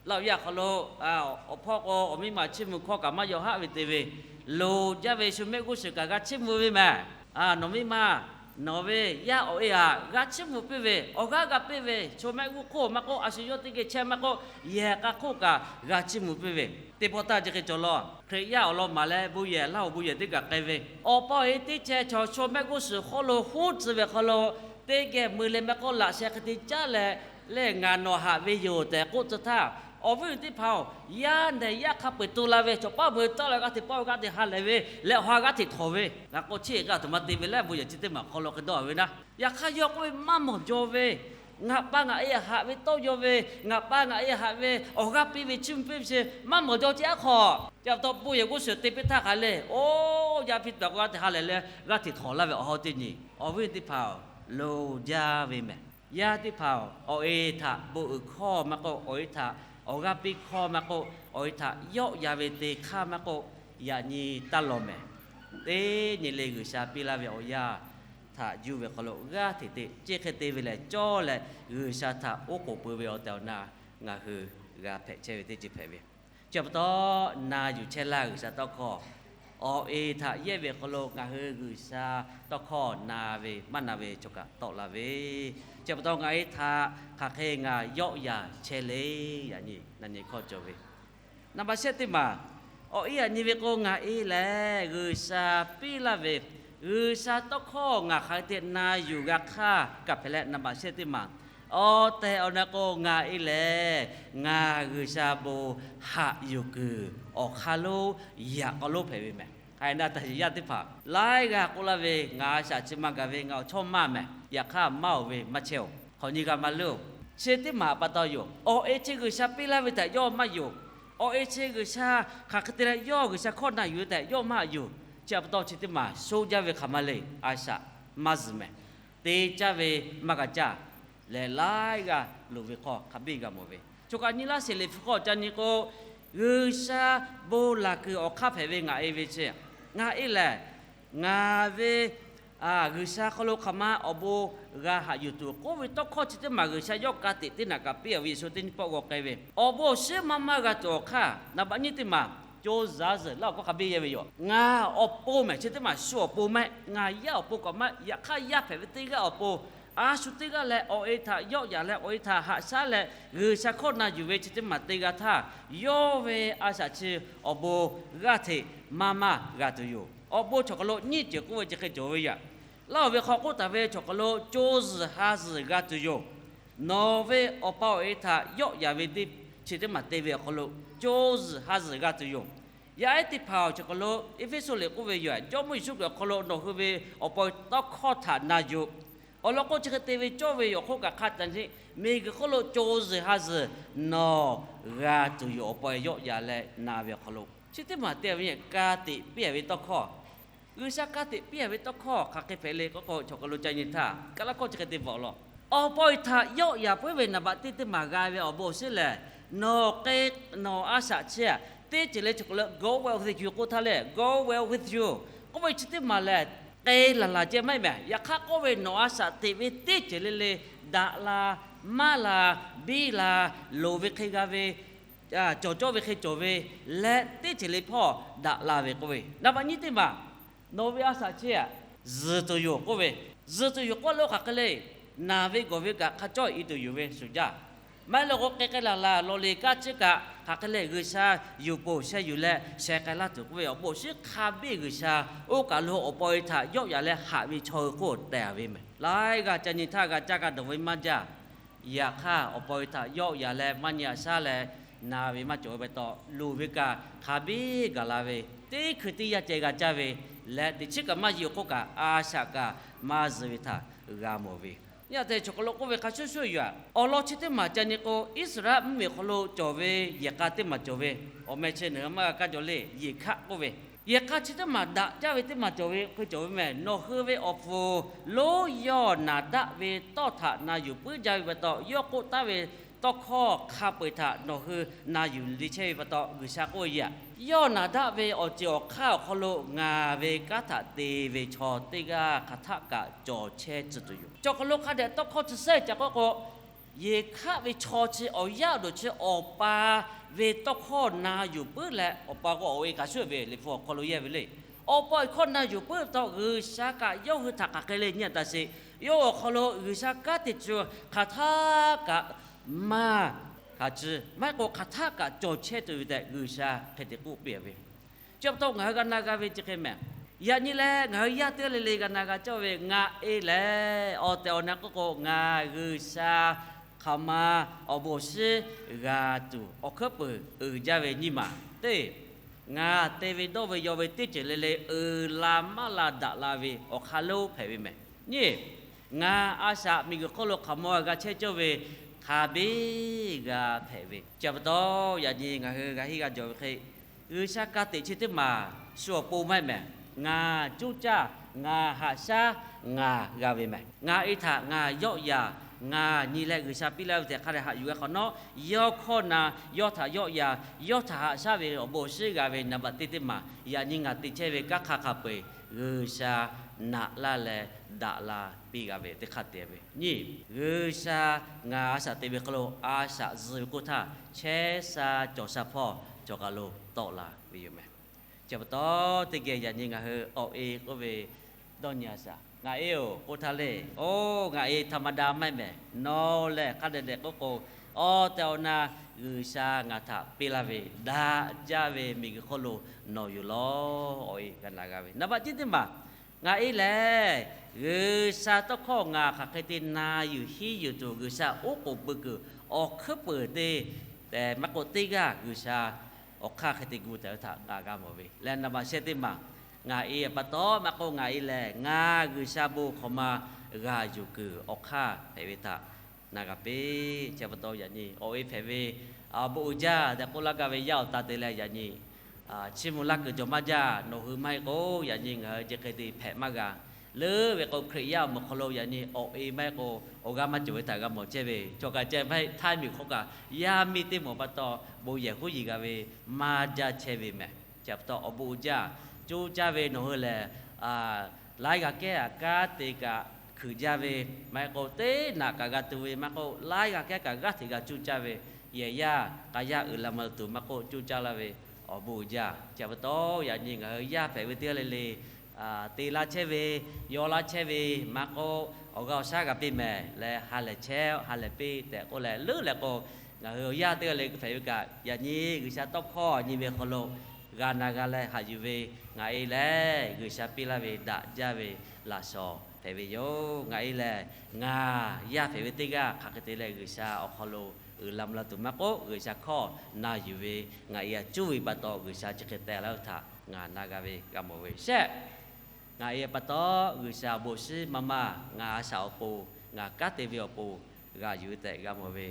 Laˇ yaˇ hk'aw lo awˬ hpawˇ k'o, awˬ miˇ ma chiˇ mvuh hkawˇ kaꞈ maˇ yaw haˆ ve te ve, loˍ jaˇ ve shu mehˆ g'uˇ suhˍ kaꞈ g'a chiˇ mvuh ve mehˍ. Nawˬ miˇ ma, nawˬ ve yaˇ awˬ e htaꞈ g'a chiˇ mvuh piˇ ve, awˬ g'aˇ g'a piˇ ve, shu mehˆ g'uˇ hk'oˆ maˇ k'oˆ, a shu yawˇ teˇ geh chehˇ maˇ k'oˆ, yehˬ k'a hk'oˆ kaꞈ g'a chiˇ mvuh piˇ ve, teˇ pawˆ taˇ chi hk'e cawˬ law. Hkriꞈ yaˇ awˬ lawn maˍ leh bon yehˬ laˇ hoꞈ bon yehˬ teˇ kaꞈ k'ai ve, awˬ pa awˬ e teˇ chehˇ chaw shu mehˆ g'uˇ suhˍ hk'oˆ lo huˉ tcuh ve hk'aw lo, teˇ geh mui leh maˇ k'oˆ, laꞈ sheh hk'e te caˉ leh, lehˬ ngaˬ nawˬ haꞈ ve yoˬ tehꞈ k'oˆ tcuh htaˇ, awˬ viˉ teˇ hpaˍ-oˬ, yaˇ nehˬ yaˇ hk'a peu-eˬ tu la ve, chaw paˉ mui tawˆ la g'aˇ hteꞈ paw g'aˇ hteꞈ ha lehˬ ve leh, awˬ ha g'aˇ hteꞈ htawnˍ ve, g'a k'o chi g'aˇ hteꞈ maˇ te ve leh bon yehˬ chi teˇ maˬ hk'aw lo hk'e dawˇ ve naˉ. Yaꞈ hk'aˇ yawˇ k'oˆ ve, Maˇ mawˬ jaw ve, ngaˬ pa ngaˬ e haꞈ ve tawˇ yaw ve, ngaˬ pa ngaˬ e haꞈ ve awˬ g'aˇ piˇ ve chiˇ mvuh piˇ ve chi maˇ mawˬ jaw ceh aˉ hk'aw. Chi pa taw bon yehˬ g'uˇ suhˍ te piˇ htaˇ hk'a le, oˇ yaˇ piˇ taˍ k'o g'aˇ hteꞈ ha lehˬ leh g'aˇ hteꞈ htawnˍ laˇ ve awˬ ha teˇ nyi, awˬ viˉ teˇ hpaˍ-oˬ, loˍ jaˇ ve mehˍ. Yaˇ teˇ hpaˍ-oˬ, awˬ e htaꞈ bon uiˍ hkawˇ maˇ k'oˆ, awˬ e htaꞈ awˬ g'aˇ piˇ hkawˇ maˇ k'oˆ, awˬ e htaꞈ yawˆ yan ve te hk'aˇ maˇ k'oˆ, yaꞈ nyi taˇ law mehˍ. Teˇ nyi le G'uiˬsha piˇ laˇ ve awˬ yanˇ htaꞈ yuˇ ve hk'aw lo g'aˇ hteꞈ te ceˇ hk'e te ve lehˬ cawˇ leh, G'uiˬsha htaꞈ oˉ k'oˍ pui ve awˬ tehˬ awˬ na ngaˬ hui g'a hpehꞈ chehˇ ve teˇ ceuˬ hpehꞈ ve. Chi pa taw, na yuˬ chehˇ laˇ G'uiˬsha tawˇ hkawˇ. Awˬ e htaꞈ yehˇ ve hk'aw lo ngaˬ hui G'uiˬsha tawˇ hkawˇ na ve maˇ na ve chaw kaꞈ tawˆ la ve. Chi pa taw ngaˬ e htaꞈ hk'aˬ hk'e ngaˬ yawˆ yan chehˇ le, yaꞈ nyi na nyi hkawˇ cawˬ ve. Naˍ baꞈ shehˆ teˇ maˬ, awˬ e yaꞈ nyi ve k'o ngaˬ e lehˬ G'uiˬsha piˇ laˇ ve, G'uiˬsha tawˇ hkawˇ ngaˬ hk'aˬ hk'e te na yuˬ g'a hk'aˇ kaꞈ hpehꞈ leh, naˍ baꞈ shehˆ teˇ maˬ, awˬ tehˬ awˬ na k'o ngaˬ e lehˬ ngaˬ G'uiˬsha bon haꞈ yuˬ kuiˬ awˬ hk'aˇ lonˉ yaꞈ k'aw lonˉ hpehꞈ ve mehˍ. Hk'e na taˍ sheˍ yaˇ teˇ hpaˍ laiˉ g'aˇ k'oˆ laˇ ve, Ngaˬ a shaꞈ chi maˇ gaˬ ve, ngaˬ awˬ chawˇ maˇ mehˍ. Yaꞈ hk'aˇ maˇ-oˬ ve maˇ chehˇ-oˬ, hk'awꞈ nyi g'a maˇ leuˉ-oˬ. Chi teˇ maˬ pa taw yoˬ. Awˬ e chi G'uiˬsha piˇ laˇ ve htaꞈ yawˇ maˇ yonˍ. Awˬ e chi G'uiˬsha hk'aˬ hk'e te leh yawˇ G'uiˬsha hkawˇ na yuˬ ve htaꞈ yawˇ maˇ yonˍ. Chi pa taw chi teˇ maˬ shoˉ jaˇ ve hk'aˬ ma le, a shaꞈ maˇ zuhˬ mehˍ. Te caˇ ve maˇ g'a caˇ. lehˬ laiˉ g'aˇ loˍ ve hk'aw hk'a biˇ g'a mawˬ ve. Choˬ kaꞈ nyi laˇ sheˍ liꞈ hpu hk'aw ca nyi k'o, G'uiˬsha bon laˬ kuiˬ awˬ hk'aˇ hpehꞈ ve ngaˬ e ve chi, ngaˬ e lehˬ, ngaˬ ve G'uiˬsha hk'aw lo hk'aˬ ma awˬ bon g'a haꞈ yuˬ tuˬ k'oˆ ve tawˇ hkawˇ chi teˇ maˬ G'uiˬsha yawˇ ka tiꞈ teˇ naꞈ kaꞈ piˇ a ve Yeˍsuˆ teˇ nyi pawˆ g'aw k'ai ve, awˬ bon awˬ shiˉ maˇ maˇ g'a tuˬ awˬ hk'aˇ, naˍ baꞈ nyiˇ teˇ maˬ co zaˍ zuhˬ laˇ awˬ hkawˇ hk'a biˇ yehˇ ve yoˬ. Ngaˬ awˬ pon mehˬ chi teˇ maˬ shu awˬ pon maˇ heˆ, ngaˬ yaˇ awˬ pon kaꞈ maˇ heˆ, yaꞈ hk'aˇ yaˇ hpehꞈ ve teˇ g'aˇ awˬ pon, a shu teˇ g'aˇ leh awˬ e htaꞈ yawˆ yaꞈ leh awˬ e htaꞈ haꞈ shaˉ leh G'uiˬsha hkawˇ na yuˬ ve chi teˇ maˬ te g'a htaˇ, yawˇ ve a shaꞈ chi awˬ bon g'aˇ hteꞈ maˇ maˇ g'a tuˬ yoˬ. Awˬ bon chaw hk'aw lo nyiˇ ceuˬ k'oˆ ve chi hk'e cawˬ ve yaꞈ, laˇ oˬ ve hk'aw k'oˆ taˍ ve chaw hk'aw lo co zuhˬ ha zuhˬ g'a tuˬ yoˬ. Nawˬ ve awˬ pa awˬ e htaꞈ yawˆ yaꞈ ve teˇ chi teˇ maˬ te ve awˬ hk'aw lo co zuhˬ ha zuhˬ g'a tuˬ yoˬ. Yaˇ ehˉ teˇ hpaˍ awˬ chaw hk'aw lo Eˇfeˇsuꞈ liꞈ k'oˆ ve yoˬ, Jawˇmawˇ Yeˍsuˆ Hkriꞈ awˬ hk'aw lo nawˬ hui ve awˬ pa tawˇ hkawˇ htaꞈ na yuˬ. Awˬ lawn k'o chi hk'e te ve cawˇ ve awˬ hk'oˆ kaꞈ hk'a taꞈ nyi, miˬguiˬ hk'oˆ lo co zuhˬ ha zuhˬ nawˬ g'a tuˬ yoˬ, awˬ pa yawˆ yaꞈ leh na ve awˬ hk'aw lo. Chi teˇ maˬ te ve ka tiꞈ piˇ a ve tawˇ hkawˇ, G'uiˬsha ka tiꞈ piˇ a ve tawˇ hkawˇ hk'aˬ hk'e hpehꞈ le k'oˆ k'o, chaw hk'aw lo ca nyi htaˇ, kaˇ laˇ hkawˇ chi hk'e te bvuhꞈ lawˬ. Awˬ pa awˬ e htaꞈ yawˆ yaꞈ puiˉ ve naˍ baꞈ teˇ teˇ maˬ g'a ve awˬ bon awˬ shiˉ lehˬ, nawˬ k'e, nawˬ a shaꞈ chi teˇ ceuˬ le chaw hk'aw lo go well with you k'oˆ htaˇ lehˬ, go well with you k'oˆ ve chi teˇ maˬ lehˬ, k'e laˬ laˬ ceh maˇ heˆ mehˬ. Yaꞈ hk'aˇ k'oˆ ve nawˬ a shaꞈ teꞈ ve teˇ ceuˬ le le daꞈ la, maˇ la, biˇ la, loˍ ve hk'e g'a ve, cawˬ cawˇ ve hk'e cawˬ ve leh teˇ ceuˬ le hpawˇ daꞈ la ve k'oˆ ve, naˍ baꞈ nyiˇ teˇ maˬ nawˬ ve a shaꞈ chi zuhˬ tuˬ yoˬ k'oˆ ve, zuhˬ tuˬ yoˬ k'oˆ lo hk'aˬ hk'e le, naˬ ve gawˬ ve kaꞈ hk'a cawˇ i tuˬ yoˬ ve shuˍ jaˇ. Maˇ heˆ lawˬ k'o k'e k'ai laˬ laˬ lawˬ le kaˇ chi kaꞈ hk'aˬ hk'e le G'uiˬsha yuˬ poˬ sheh yuˬ leh sheh k'ai laˇ tuˬ k'oˆ ve awˬ bon awˬ shiˉ hk'a biˇ G'uiˬsha oˇ kaˬ lo awˬ pa awˬ e htaꞈ yawˆ yaꞈ leh haꞈ ve chaw hui hk'oˆ tehˬ ve mehˬ. Laiˉ g'aˇ ca nyi htaˇ g'a caˇ g'a dawˬ ve maˇ jaˇ. Yaꞈ hk'aˇ awˬ pa awˬ e htaꞈ yawˆ yaꞈ leh maˇ nyi haꞈ shaˉ leh na ve maˇ cawˬ ve pa taw, loˍ ve kaꞈ hk'a biˇ gaˬ la ve, teˇ hkui teˇ yanˇ ceh g'a caˇ ve leh teꞈ chiˉ kaꞈ maˇ yi awˬ hk'oˆ kaꞈ a shaꞈ kaꞈ maˇ zuhˬ ve htaꞈ g'a mawˬ ve. Nyi a te chaw hk'aw lo k'oˆ ve hk'a shuˍ shuˍ yoˬ. Awˬ lawn chi teˇ maˬ ca nyi k'o, Iˉsaˍreˍlaˆ mvuhˇmiˬ awˬ hk'aw lo cawˬ ve yehˬ k'a teˇ maˬ cawˬ ve, awˬ meh chi nawˬ hui maˇ g'a kaˇ jaw le, Yeˍhkaˆ k'oˆ ve, yehˬ k'a chi teˇ maˬ daꞈ jaˇ ve teˇ maˬ cawˬ ve hk'e cawˬ ve mehˬ. Nawˬ hui ve awˬ pfuhˍ lonˉ Yawˇnaˍdaˆ ve tawˇ htaꞈ na yuˬ puiˉ jaˇ ve pa taw, yawˇ k'oˆ taˉ ve tawˇ hkawˇ hk'a peu-eˬ htaꞈ nawˬ hui na yuˬ le chehˇ ve pa taw, G'uiˬsha k'oˆ ve yaꞈ, Yawˇnaˍdaˆ ve awˬ ceuˬ awˬ hk'aˇ awˬ hk'aw lo ngaˬ ve kanˉ htaꞈ te ve chaw teˇ g'aˇ hk'aˬ htaˆ kaꞈ cawˬ chehˇ tcuh tuˬ yoˬ. Chaw hk'aw lo hk'a dehꞈ tawˇ hkawˇ chi sehˉ ca k'oˆ k'o, Yeˍhkaˆ ve chaw chi awˬ yaˇ awˬ duˬ chi awˬ pa ve tawˇ hkawˇ na yuˬ puiˉ leh, awˬ pa k'o awˬ e kaꞈ shuˍ ve liꞈ hpu awˬ hk'aw lo yehˇ ve le. Awˬ pa awˬ hkawˇ na yuˬ puiˉ ve pa taw, G'uiˬsha kaꞈ yawˇ hui htaꞈ hk'aˬ hk'e le nyi a taˍ sheˍ. Yawˇ awˬ hk'aw lo G'uiˬsha kanˉ te tcuh hk'aˬ htaˆ kaꞈ maˇ hk'a tcuh, maˇ heˆ k'o hk'aˬ htaˆ kaꞈ cawˬ chehˇ tuˬ ve tehꞈ G'uiˬsha hk'e te k'oˆ piˇ ve. Chi pa taw ngaˬ hui g'a na g'a ve chi hk'e mehˬ. Yaꞈ nyi leh ngaˬ hui yaˇ teˇ g'aˇ le le g'a na g'a cawˇ ve, ngaˬ e lehˬ awˬ tehˬ awˬ na k'oˆ k'o, ngaˬ G'uiˬsha hk'aˬ ma awˬ bon awˬ shiˉ g'a tuˬ awˬ hkuiˉ peuˬ uiˍ jaˇ ve nyiˇ maˬ teˇ, ngaˬ te ve dawˇ ve yaw ve teˇ ceuˬ le le uiˍ la maˇ la daꞈ la ve awˬ hk'aˇ lonˉ hpehꞈ ve mehˬ. Nyi, ngaˬ a shaꞈ miˬguiˬ hk'oˆ lo hk'aˬ ma g'a chehˇ cawˇ ve hk'a biˇ g'a hpehꞈ ve. Chi pa taw yaꞈ nyi ngaˬ hui g'a henˇ g'a jawˬ ve hk'e, G'uiˬsha ka tiꞈ chi teˇ maˬ shu awˬ pon maˇ heˆ mehˬ. Ngaˬ cuˇ caˇ, ngaˬ haꞈ shaˉ, ngaˬ g'a ve mehˬ. Ngaˬ e htaꞈ ngaˬ yawˆ yaꞈ, ngaˬ nyi leh G'uiˬsha piˇ laˇ ve tehꞈ hk'a dehꞈ haꞈ yuˬ g'a hk'awꞈ nawˉ, yawˇ hkawˇ na yawˇ htaꞈ yawˆ yaꞈ, yawˇ htaꞈ haꞈ shaˉ ve awˬ bon awˬ shiˉ g'a ve naˍ baꞈ teˇ teˇ maˬ yaꞈ nyi ngaˬ te chehˇ ve kanˉ hk'a hk'a peu-eˬ G'uiˬsha naꞈ laˇ leh daꞈ la piˇ g'a ve teˇ hk'aˇ te ve. Nyi, G'uiˬsha ngaˬ a shaꞈ te ve hk'aw lo a shaꞈ zuh ve k'oˆ htaˇ, chehˇ sha cawˬ sha hpawˇ cawˬ kaˬ lo tawˆ la ve yoˬ mehˬ. Chi pa taw teˇ geh yaꞈ nyi ngaˬ hui awˬ e k'oˆ ve dawˇ nyi a shaꞈ ngaˬ e oˬ k'oˆ htaˇ le, oˇ ngaˬ e htaꞈ ma da maˇ heˆ mehˬ. Nawˬ lehˬ hk'a dehꞈ dehꞈ k'oˆ k'o, awˬ tehˬ awˬ na G'uiˬsha ngaˬ htaꞈ piˇ laˇ ve daꞈ jaˇ ve miˬguiˬ hk'oˆ lo nawˬ yoˬ lawˬ. Awˬ e g'a na g'a ve naˍ baꞈ chi teˇ maˬ ngaˬ e lehˬ, G'uiˬsha tawˇ hkawˇ ngaˬ hk'aˬ hk'e te na yuˬ hiˉ yuˬ tuˬ G'uiˬsha oˉ k'oˍ pui kuiˬ awˬ hkuiˉ peuˬ te tehꞈ maˇ k'oˆ, teˇ g'aˇ G'uiˬsha awˬ hk'aˇ hk'e te gu tehꞈ ve htaꞈ ngaˬ g'a mawˬ ve leh, naˍ baꞈ shehˆ teˇ maˬ ngaˬ e pa taw maˇ k'oˆ, ngaˬ e lehˬ ngaˬ G'uiˬsha bon hk'aˬ ma g'a yuˬ kuiˬ awˬ hk'aˇ hpehꞈ ve htaꞈ na g'a piˇ. Chi pa taw yaꞈ nyi awˬ e hpehꞈ ve, a, bon uiˍ jaˇ tehꞈ k'oˆ laˇ gaˇ ve yaˇ awˬ ta te leh yaꞈ nyi chiˇ mvuh laˇ kuiˬ jawˬ maˇ jaˇ. Nawˬ hui maˇ heˆ k'o yaꞈ nyi ngaˬ hui chi hk'e te hpehꞈ maˇ g'a. leuˉ ve k'o, Hkriꞈ yaˇ awˬ moˍ hk'aw lo yaꞈ nyi awˬ e maˇ heˆ k'o, awˬ g'aˇ maˇ cawˬ ve htaꞈ g'a mawˬ chehˇ ve, chaw kaꞈ ceh maˇ heˆ, htaiˇ miˬ hk'oˆ kaꞈ yaˇ miˇ teˇ maˬ pa taw bon yehˬ huˉ yiˍ g'a ve maˇ jaˇ chehˇ ve mehˍ. Chi pa taw awˬ bon uiˍ jaˇ, coˇ caˇ ve nawˬ hui lehˬ, laiˉ g'a kehˉ aꞈ kanˉ te kaꞈ hkui jaˇ ve, maˇ heˆ k'o teˇ naꞈ kaꞈ g'a tu ve, maˇ k'oˆ laiˉ g'a kehˉ kaꞈ g'aˇ hteꞈ g'a coˇ caˇ ve, yehˬ yaˇ k'a yaˇ uiˍ la ma tuˬ maˇ k'oˆ coˇ caˇ laˇ ve awˬ bon uiˍ jaˇ. Chi pa taw yaꞈ nyi ngaˬ hui yaˇ hpehꞈ ve teˇ g'aˇ le le te laˇ chehˇ ve, yaw laˇ chehˇ ve, maˇ k'oˆ awˬ g'aˇ awˬ shaˉ g'a piˇ mehˍ leh ha lehˬ chehˇ ha lehˬ piˇ tehꞈ k'oˆ leh leuˉ leh k'o, ngaˬ hui awˬ yaˇ teˇ g'aˇ le hpehꞈ ve kaꞈ yaꞈ nyi G'uiˬsha tawˇ hkawˇ nyi ve hk'aw lo g'a na g'a leh haꞈ yuˬ ve, ngaˬ e lehˬ G'uiˬsha piˇ laˇ ve daꞈ jaˇ ve laꞈ shawˍ hpehꞈ ve yoˬ. Ngaˬ e lehˬ ngaˬ yaˇ hpehꞈ ve teˇ g'aˇ hk'aˬ hk'e te leh G'uiˬsha awˬ hk'aw lo uiˍ la mvuh la tuˬ maˇ k'oˆ, G'uiˬsha hkawˇ na yuˬ ve ngaˬ e aꞈ cuˇ ve pa taw G'uiˬsha chi hk'e teh laˇ ve htaꞈ ngaˬ na g'a ve g'a mawˬ ve shehˆ. Ngaˬ e pa taw G'uiˬsha awˬ bon shinˉ maˇ maˇ ngaˬ a shaꞈ awˬ pon, ngaˬ kanˉ te ve awˬ pon g'a yuˬ ve tehꞈ g'a mawˬ ve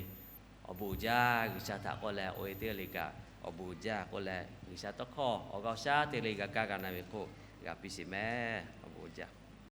awˬ bon uiˍ jaˇ. G'uiˬsha htaꞈ k'oˆ leh awˬ e teˇ g'aˇ le kaꞈ awˬ bon uiˍ jaˇ k'oˆ leh, G'uiˬsha tawˇ hkawˇ awˬ g'aˇ awˬ shaˉ teˇ g'aˇ le g'a kaˇ g'a na ve hk'oˆ g'a piˇ sheˍ mehˍ. Awˬ bon uiˍ jaˇ.